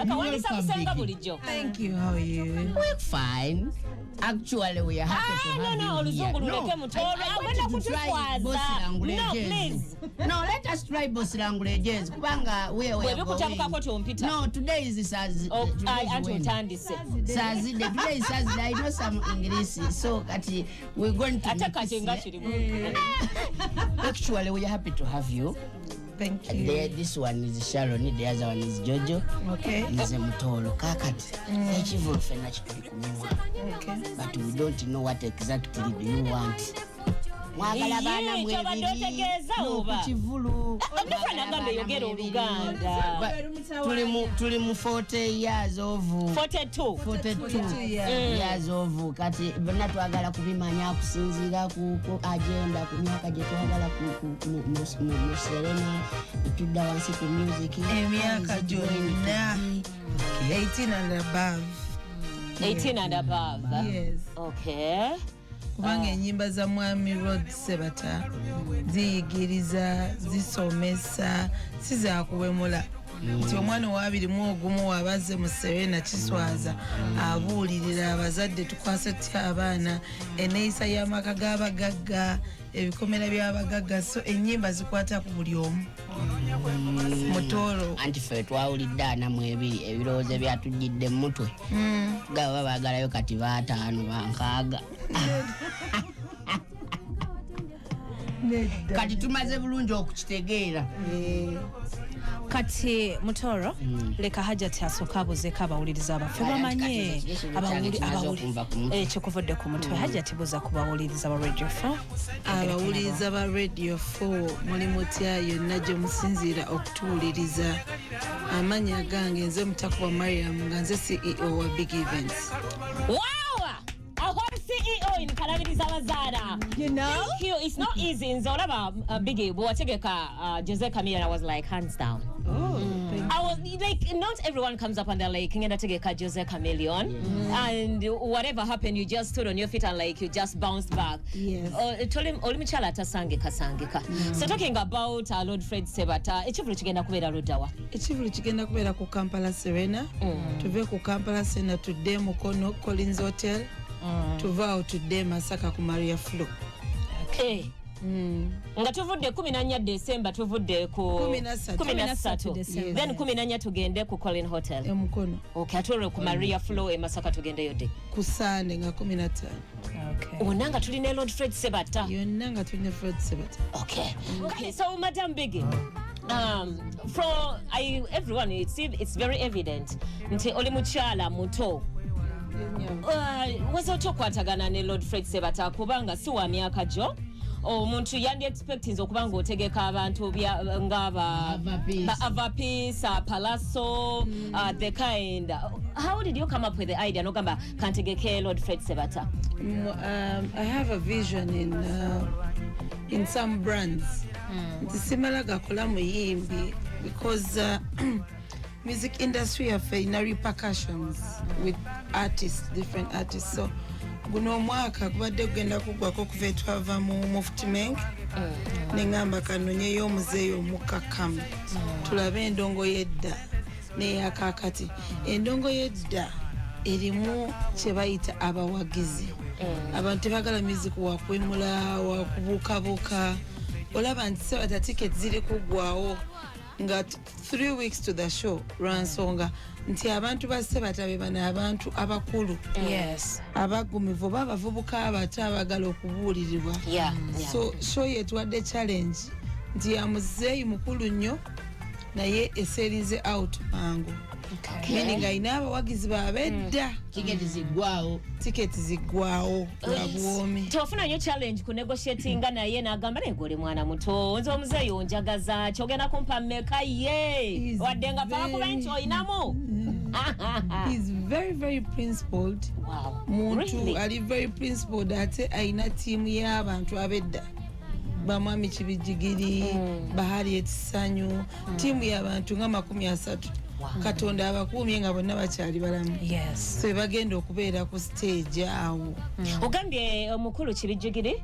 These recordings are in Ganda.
Kawandisa Welcome, busenga Biggie. bulijjo. Thank you. How are you? We're fine. Actually, we are happy Ah, to have no, you here. oluzungu luleke Mutoro. I want Agenda you to try kutuswaza. both languages. No, please. No, let us try both languages. Kubanga we are Bwe bikutabukako going. tompita. No, today is Thursday. Oh, Today ai, is anti when? otandise. Thursday. Today is Thursday. I know some English. So, kati, we're going to Ate mix kati nga it. kiri. Actually, we are happy to have you. Thank you. There, this one is Sharon, the other one is Jojo. Okay. Nze Mutoro. Kakati, ekivulu ffenna kituli ku mimwa. Okay. But we don't know what exactly do you want. Mwagala baana Yee, ky'obadde mwebiri otegeeza oba? ku kivulu. Ndofa nagamba eyogera Oluganda. Tuli mu 40 years of 42. 42 years. years of. Kati bonna twagala kubimanya kusinziira ku agenda, ku myaka gye twagala mu Serena, tudda wansi ku music. Emyaka How is it going to gyonna. be? 18 and above. 18 and above. Yes. Okay. Kubanga ennyimba za Mwami Rod Sebata ziyigiriza, zisomesa, si zakuwemula, nti omwana owa 21 wabaze mu Serena kiswaza. Abuulirira abazadde tukwase tutya abaana, enneeyisa y'amaka g'abagagga, ebikomera by'abagagga. So ennyimba zikwata ku buli omu, Mutoolo. Anti ffe twawulidde 42, ebirowoozo byatujjidde mu mutwe gaba baagalayo kati 50, 60. Nedda. Kati tumaze bulungi okukitegeera. Kati Mutoro, leka Hajati asooka abuzeeko abawuliriza abaffe Kale, anti bamanye. Kati ekibuuzo kyange kimaze okunva ku mutwe. Ekikuvudde ku mutwe. Hajati, buuza ku bawuliriza ba Radio 4. Abawuliriza ba Radio 4, muli mutya yonna gye musinziira okutuwuliriza? Amannya gange nze Mutakuba Mariam, nga nze CEO wa Big Events. Wow! A whole CEO in Kalabiriza Bazaara. You know? Thank you. It's not easy. Nze olaba Biggie bwe wategeka Jose Chameleone, I was like, hands down. Oh, thank I was like, not everyone comes up and they're like, "Ngenda tegeka Jose Chameleone," and whatever happened, you just stood on your feet and, like, you just bounced back. Yes. Oli mukyala atasangika sangika. So talking about Lord Fred Sebata, ekivulu kigenda kubeera luddawa? Ekivulu kigenda kubeera ku Kampala Serena. Tuve ku Kampala Serena tudde e Mukono, Collins Hotel. Tuve awo tudde e Masaka ku Maria Flo. Eh. Nga tuvudde 14 December, tuvudde ku 13. 13. December. Then 14 tugende ku Colin Hotel. Emukono. Okay, ate olwo ku Maria Flo e Masaka tugendeyo dde? Ku Sande nga 15. Okay. Wonna nga tulina Lord Fred Sebata. Yonna nga tulina Fred Sebata. Okay, so Madam Biggie, from I, everyone, it's very evident nti oli mukyala muto. Waza otya okwatagana ne Lord Fred Sebata, kubanga si wa myaka gyo? Omuntu yandi expectinze okuba nga otegeka abantu nga ba Ava Peace. ba Ava Peace, Palaso, the kind. How did you come up with the idea nogamba kantegeke Lord Fred Sebata? I have a vision in some brands, nti simala gakola muyimbi, because music industry yaffe erina repercussions with artists, different artists. So guno omwaka gubadde gugenda kuggwako okuva etwava mu Muftimenk, neŋŋamba kanonyeyo omuzeeyi omukkakkamu, tulabe endongo y'edda n'eyakaakati. Endongo y'edda erimu kye bayita abawagizi. Abantu tebagala music wakwemula, wakubuukabuuka. Olaba nti Sebata ticket ziri kuggwawo nga 3 weeks to the show, lwa nsonga nti abantu ba Sebata be bano abantu abakulu, abagumivu, oba abavubuka abato abagala okubuulirirwa. So show yetuwadde challenge nti ya muzeeyi mukulu nnyo, naye esellinze out mangu, meaning alina abawagizi babedda. Tiketi ziggwawo. Tiketi ziggwawo lwa buwoomi. Tofuna nnyo challenge ku negotiatinga naye n'agamba, "Naye gwe oli mwana muto, nze omuzeeyi onjagaza kyogenda kumpa mmeka?" Ye wadde nga fakuba nti oyinamu. He's very, very principled. Muntu Really? ali very principled, ate alina ttiimu y'abantu ab'edda, bamwami Kibijigiri, Bahari Ekisanyu, ttiimu y'abantu nga 30. Katonda abakuumye nga bonna bakyali balamu. So bagenda okubeera ku stage awo. Ogambye omukulu Kibijigiri?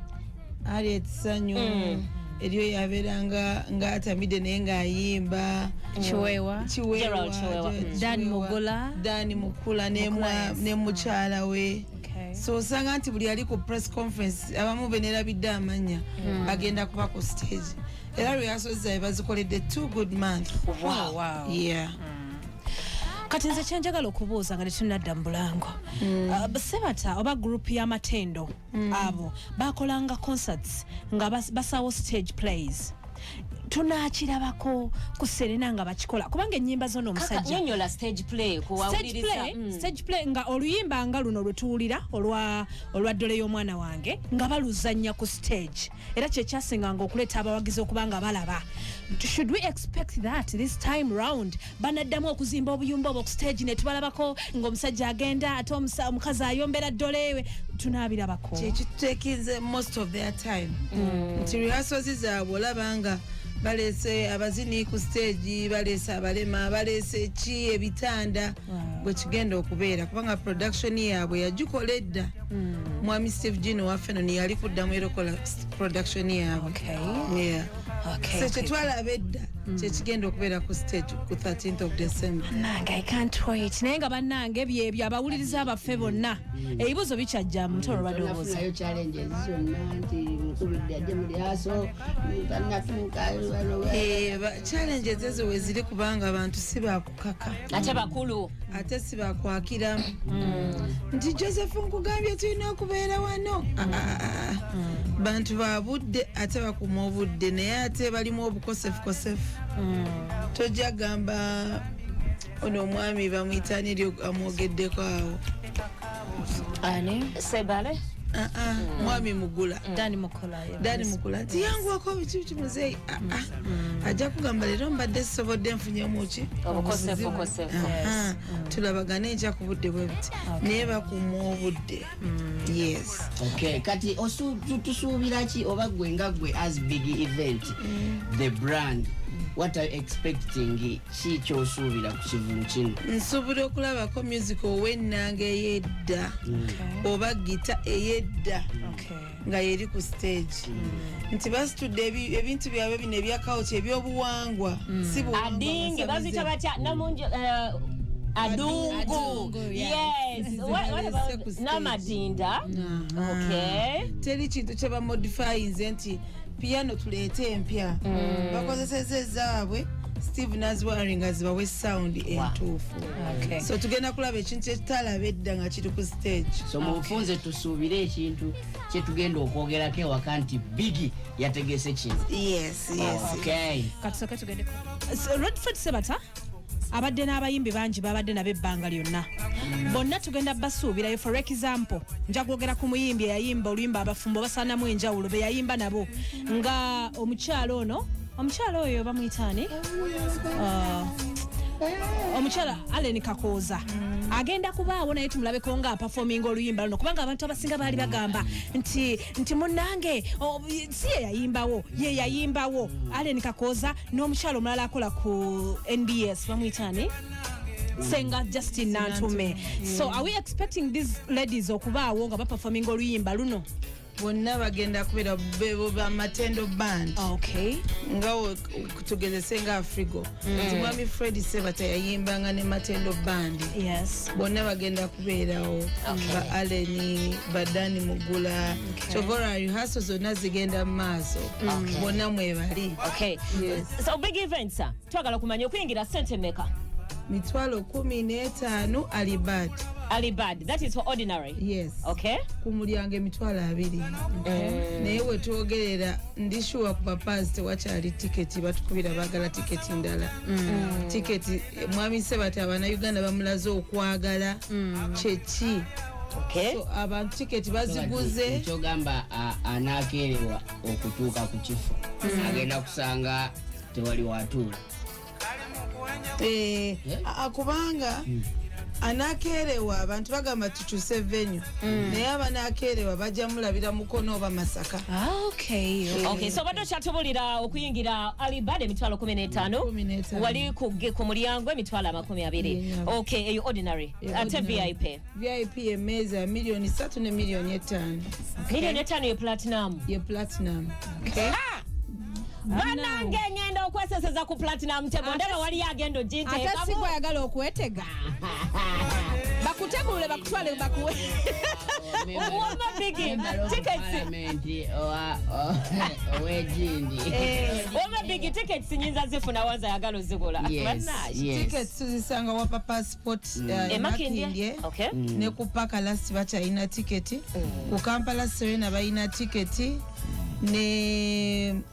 Harriet Sanyu. Eriyo yabeeranga ng'atamidde naye ng'ayimba. Kiweewa. Kiweewa, Gerald Kiweewa. Dan Kiweewa. Mugula. Dan Mukula ne Mugula, yes. ne mukyala we. So osanga nti buli ali ku press conference, abamu benerabidde amannya, bagenda kuba ku stage, era rehearsals zaabwe bazikoledde 2 good month. Wow. Yeah. Kati nze kyenjagala okubuuza nga tetunadda mu bulango, Sebata oba group y'Amatendo, abo bakolanga concerts nga basawo stage plays. Tunakirabako ku Serena nga bakikola? Kubanga ennyimba zona Kaka, omusajja nyonyola stage play stage kuwawuliriza. play, stage play nga oluyimba nga luno lwe tuwulira olwa ddole y'omwana wange nga baluzannya ku stage, era kyekyasinganga okuleeta abawagizi okuba nga balaba. Should we expect that this time round banaddamu okuzimba obuyumba obwo ku stage ne tubalabako ng'omusajja agenda ate omukazi ayombera ddole we? Tunaabirabako? Kyekitutekinze most of their time, nti rehearsals zaabwe olaba nga baleese abazini ku stage, baleese abalema, baleese ki, ebitanda, bwe kigenda okubeera, kubanga production yaabwe yagikola edda. Mwami Steve Gino waffe no niyali kuddamu era okola production yaabwe. Yeah. So kyetwalaba edda kyekigenda okubeera ku stage ku 13th of December. Nange I can't wait. Naye nga bannange, byebyo abawuliriza baffe bonna, ebibuuzo bikyajja mutolo lwadde obuuza. Tonafunayo challenges zonna nti mukubidde ajje mu lyaso tanatuuka? Eh, challenges ezo weziri, kubanga abantu si bakukaka. Ate bakulu. Ate si bakwakiramu nti Joseph nkugambye tulina okubeera wano. Ah, ah, ah, ah. Bantu ba budde, ate bakuma obudde, naye ate balimu obukosefukosefu. Tojja gamba ono omwami bamuyitani eri amwogeddeko awo. Ani? Sebale. Ah, ah, mwami Mugula. Dani Mukola, yeah. Dani Mukula nti yanguwako biki biki muzeeyi. Ah, ah. Ajja kugamba leero mbadde sisobodde, nfunyemu ki. Obukosefu kosefu. Aha, tulabagane enkya ku budde bwe buti, naye bakuuma obudde, yes. Okay, kati tusuubira ki, oba gwe nga gwe as Big Event, the brand, what are you expecting? Ki kyosuubira ku kivulu kino? Nsuubira okulabako music ow'ennanga ey'edda oba gita ey'edda nga yeri ku stage, nti basitudde ebintu byabwe bino ebya culture, ebyobuwangwa, si buwangwa Adinge. busabize. Bazita batya namungi? Adungu. Adungu, Yes. What about Ku stage. Namadinda? Okay. Teri kintu kye bamodifyinze nti piano tuleete empya. Bakozeseza ezaabwe, Steve naziwari nga zibawe sound entuufu. So tugenda kulaba ekintu kyetutalaba edda nga kiri ku stage. So mu bufunze tusuubire ekintu kyetugenda okwogerako ewaka nti Bigi yategese kino. Yes. Okay. Katusooke tugendeko. Redford Sebata abadde n'abayimbi bangi babadde nabo ebbanga lyonna, bonna tugenda basuubirayo. For example, nja kwogera ku muyimbi eyayimba oluyimba abafumbo basaanamu enjawulo, be yayimba nabo nga omukyalo ono, omukyalo oyo bamuyitaani? Omukyala Allen Kakooza agenda kubaawo, naye tumulabeko nga aperforminga oluyimba luno, kubanga abantu abasinga baali bagamba nti munnange si ye yayimbawo, ye yayimbawo Allen Kakooza n'omukyala omulala akola ku NBS, bamuyitaani? Senga Justin Nantume. So are we expecting these ladies okubaawo nga baperforminga oluyimba luno? Bonna bagenda kubeera bebo Bamatendo Band. Nga tugezese nga Afrigo, nti mwami Fred Sebata yayimbanga ne Matendo Band. Bonna bagenda kubeerawo, ba Aleni, badani Mugula. Kyova olwa rehearsal zonna zigenda mu maaso, bonna mwebali. Okay. Yes. So Big Events, twagala kumanya okuyingira sente meka? 15,000 early bird. Early bird, that is for ordinary? Yes. Ku mulyango 20,000, naye wetwogerera ndi sure ku bapazi tewakyali tiketi. Batukubira baagala tiketi ndala. Tiketi mwami Sebata Abannayuganda bamulaze okwagala kyeki. So abantu tiketi baziguze. Kyogamba anaakeerewa okutuuka ku kifo agenda kusanga tewali watuula? Eh, kubanga anakeerewa, abantu bagamba tukyuse venue, naye abanakeerewa bajja mulabira Mukono oba Masaka. Okay, so badde okyatubulira okuyingira early bird 15,000. 15. Wali ku mulyango 20,000. Yeah. Okay, eyo ordinary. Yeah, ate ordinary. VIP? VIP emmeeza ya 3,000,000 ne 5,000,000. 5,000,000 ye platinum? Ye platinum. Banange, ngenda okweseseza ku platinum table, ndaba waliyo agenda Ate si oginteekamu. gwayagala okwetega, bakutegulule, bakutwale, bakuwe. Wama Biggie, tickets. Parliament ow'egindi. Wama Biggie, tickets nyinza zifuna wanza ayagala ozigula? Yes, Bannange. yes. Tickets tuzisanga wapa Passport E Makindye. Makindye Okay. ne ku Paka Last bakyalina tiketi, ku Kampala Serena balina tiketi ne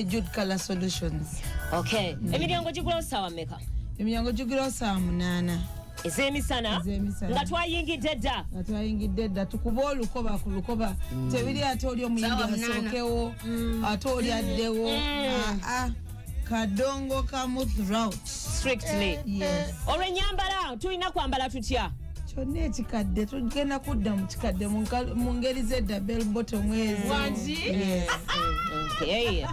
Jude Color Solutions. Okay, emiryango gigulawo saawa mmeka? Emiryango gigulawo saa 8. Ez'emisana. Ez'emisana. Nga twayingidde dda. Nga twayingidde dda, tukube olukoba ku lukoba, tebiri ate oli omuyimbi Saawa 8. asookewo ate oli addewo. Ah, ah. Kadongo kamu throughout. Strictly. Yes. Olw'ennyambala, tulina kwambala tutya? Kyonna ekikadde, tugenda kudda mu kikadde, mu ngeri z'edda, bell bottom ezo. Yes. Okay.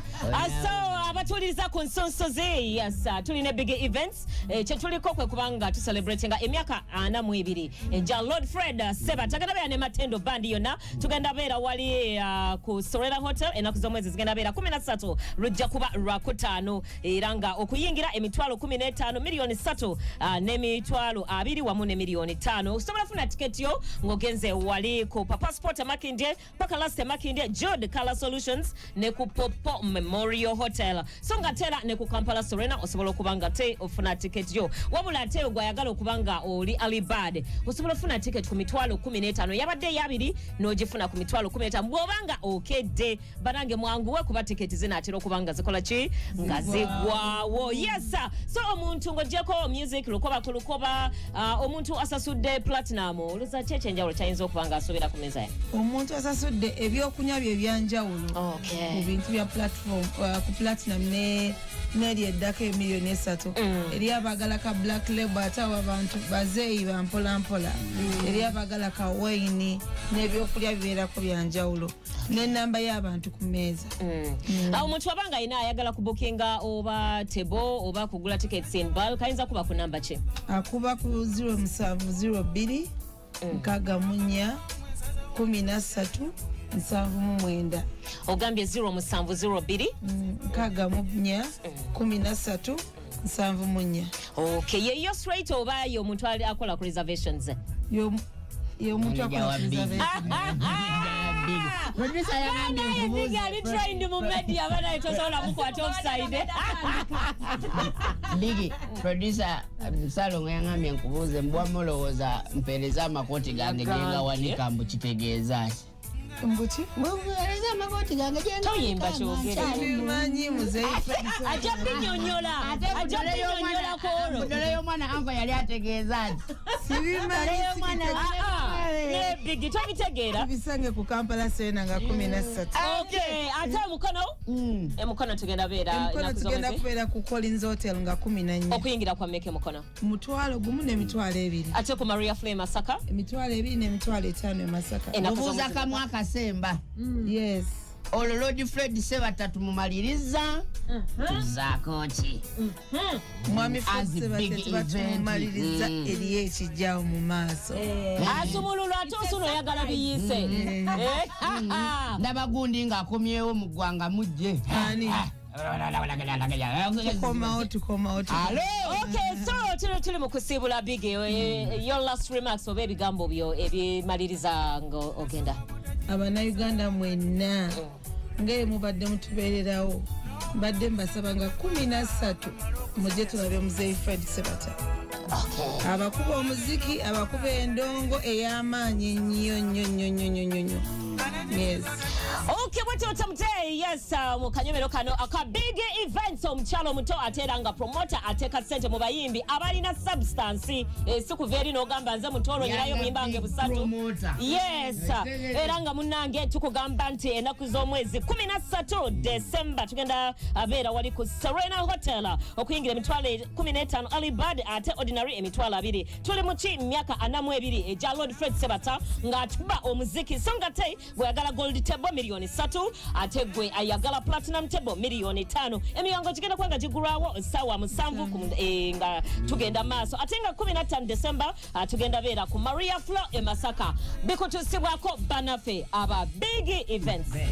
So abatuuliriza ku nsonsozi, yes, tulina big events. Kyetuliko kwe kubanga tucelebratinga emyaka 42 egya Lord Fred Seba. Tagenda beera ne Matendo Band yonna. Tugenda beera wali ku Sorera Hotel. Ennaku z'omwezi zigenda beera 13, lujja kuba lwakutaano, era nga okuyingira emitwalo 15, miliyoni 3, n'emitwalo 20 wamu ne miliyoni 5. Osobola funa tiketi yo ng'ogenze wali ku Papasport Makindye, Paka Last Makindye, Jude Color Solutions ne ku Popo Memorial Hotel, so nga tera ne ku Kampala Serena osobola okuba nga te ofuna tiketi yo. Wabula ate gwayagala okuba nga oli early bird, osobola ofuna tiketi ku mitwalo 15. Yabadde eyabiri, n'ogifuna ku mitwalo 15 bw'oba nga okedde. Banange, mwanguwe kuba tiketi zinaatera okuba nga zikola ki, nga zigwawo. Yes sir. So omuntu ng'ogyeko music, lukoba ku lukoba, omuntu asasudde platinum, olowooza ki ekyenjawulo kyayinza okuba nga asuubira ku meza ye? Omuntu asasudde, ebyokunywa bye ebyanjawulo ku bintu bya platform, ku platinum ne neri eddako emiliyoni 3. Eri abagala ka black label, ate abo abantu bazeeyi bampolampola. Eri abagala ka wine n'ebyokulya bibeerako byanjawulo n'enamba y'abantu ku mmeeza. Awo omuntu abanga alina ayagala kubukinga oba table oba kugula tickets in bulk, ayinza kuba ku namba ki? Akuba ku 0702 64 13 79. Ogambye 0702? 64 13 74. Okay, yeyo straight oba ye omuntu ali akola ku reservations? Y'omuntu akola Manager wa Big. reservation. Producer yagambye Banaye nkubuuze. Big ali trained mu media, banaye tosobola mukwata offside. Bigi producer Salongo yangambye nkubuuze, mbwa mulowooza mpeereza amakooti gange gyengawanika, mbu kitegeeza ki? Mbuki? Mpeereza amakooti gange. Toyimba kyogere. Bimanyi muzeeyi. Ajja binyonyola, ajja binyonyola ku olwo. Mudole y'omwana anko yali ategeeza ki? Sibimanyi. Ah, ah, ne Bigi tobitegeera. Bisange ku Kampala Serena nga 13. Okay, ate omukono, emukono tugenda beera Emikono ennaku tugenda z'omwezi? kubeera ku Collins Hotel nga 14. Okuyingira kwa mmeka emukono? 10,000 n'emitwalo 2. Ate ku Maria Fle Masaka? 20,000 n'emitwalo 5 e Masaka. Ennaku Mubuuza z'omwezi? kamu akasemba. Yes. Olwo Lord Fred Sebata tumumaliriza, tuzaako ki? Mwami As Fred big Sebata tebatumaliriza, event. eriyo ekijjawo mu maaso. Asumululwa ate osuno oyagala biyiise. Eh, Ndaba gundi ng'akomyewo mu ggwanga, mujje. Ani? Tukomawo, tukomawo. Alo. Okay, so tuli mu kusiibula. Big, your last remarks oba ebigambo byo ebimaliriza nga ogenda. Abannayuganda mwenna ngaye mubadde mutubeererawo, mbadde mbasaba nga 13 mujje tulabe muzeeyi Fred Sebata, abakuba omuziki, abakuba endongo ey'amaanyi ennyo nnyo nnyo nnyo nnyo nnyo nnyo. Yes. Okay, bwetyo yes, mu kanyomero kano aka big events, omukyalo omuto ate era nga promoter ateeka ssente mu bayimbi abalina substance, si kuva eri n'ogamba nze mutoolo nyinayo muyimba nge busatu. Promoter. Yes, era nga munnange tukugamba nti ennaku z'omwezi 13 December tugenda abeera wali ku Serena Hotel, okuyingira emitwalo 15 early bird, ate ordinary emitwalo 20. Tuli mu ki myaka 42 egya Lord Fred Sebata ng'atuba omuziki. So nga te bweyagala gold table miliyoni 3, ate gwe ayagala platinum table miliyoni 5. Emiyango gigenda kuba nga gigulwawo saawa 7 nga tugenda maaso, ate nga 15 December tugenda beera ku Maria Flo e Masaka. Bikutusibwako banaffe aba Big Events.